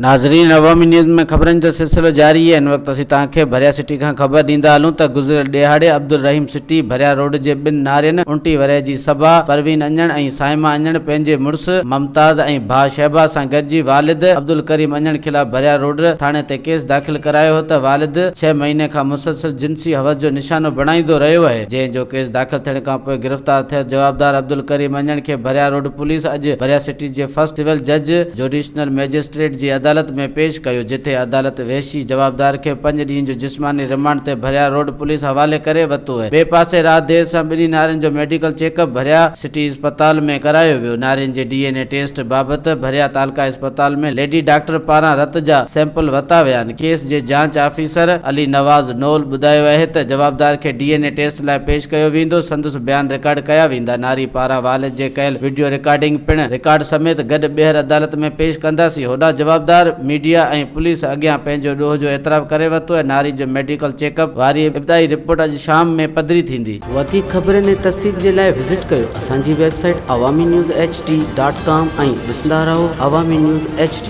ناظرين عوامي نيوز ۾ خبرن جو سلسلو جاري آهي ان وقت اسين توهان کي ڀريا سٽي کان خبر ڏيندا هلون ته گذريل ڏهاڙي عبدالرحيم سٽي ڀريا روڊ جي ٻن نارين 29 ورهيه جي صبا پروين اڃڻ ۽ صائمه اڃڻ پنهنجي مڙس ممتاز ۽ ڀاء شهباز سان گڏجي والد عبدالڪريم اڃڻ خلاف ڀريا روڊ ٿاڻي تي ڪيس داخل ڪرايو هو ته والد ڇهه مهيني کان مسلسل جنسي حوس جو نشانو بڻائيندو رهيو آهي جنهن جو ڪيس داخل ٿيڻ کانپوء گرفتار ٿيل جوابدار عبدالڪريم اڃڻ کي ڀريا روڊ پوليس اڄ ڀريا سٽي جي فرسٽ سول جج جوڊيشنل مئجسٽريٽ جي عدالت ۾ پيش ڪيو، جتي عدالت وحشي جوابدار کي پنج ڏينهن جو جسماني رمانڊ تي ڀريا روڊ پوليس حوالي ڪري ورتو اهي. ٻئي پاسي رات دير سان ٻنهي نارين جو ميڊيڪل چيڪ اپ ڀريا سٽي اسپتال ۾ ڪرايو ويو. نارين جي ڊي اين اي ٽيسٽ بابت ڀريا تعلقه اسپتال ۾ ليڊي ڊاڪٽر پاران رت جا سيمپل ورتا ويا آهن. ڪيس جي جاچ آفيسر علي نواز نول ٻڌايو اهي ته جوابدار کي ڊي اين اي ٽيسٽ لاء پيش ڪيو ويندو، سندس بيان رڪارڊ ڪيا ويندا، ناري پاران والد جي ڪيل وڊيو رڪارڊنگ پڻ رڪارڊ سميت گڏ ٻيهر عدالت ۾ پيش ڪنداسين، هوڏانهن جوابدار ميڊيا ۽ پوليس اڳيان پنهنجو ڏوهه جو اعتراف ڪري ورتو ۽ ناري جو ميڊيڪل چيڪ اپ واري ابتدائي رپورٽ اڄ شام ۾ پڌري ٿيندي. وڌيڪ خبرن ۽ تفصيل جي لاء وزٽ ڪيو اسان جي website Awami news H D dot com ۽ ڏسندا رهو عوامي نيوز ايڇ ڊي.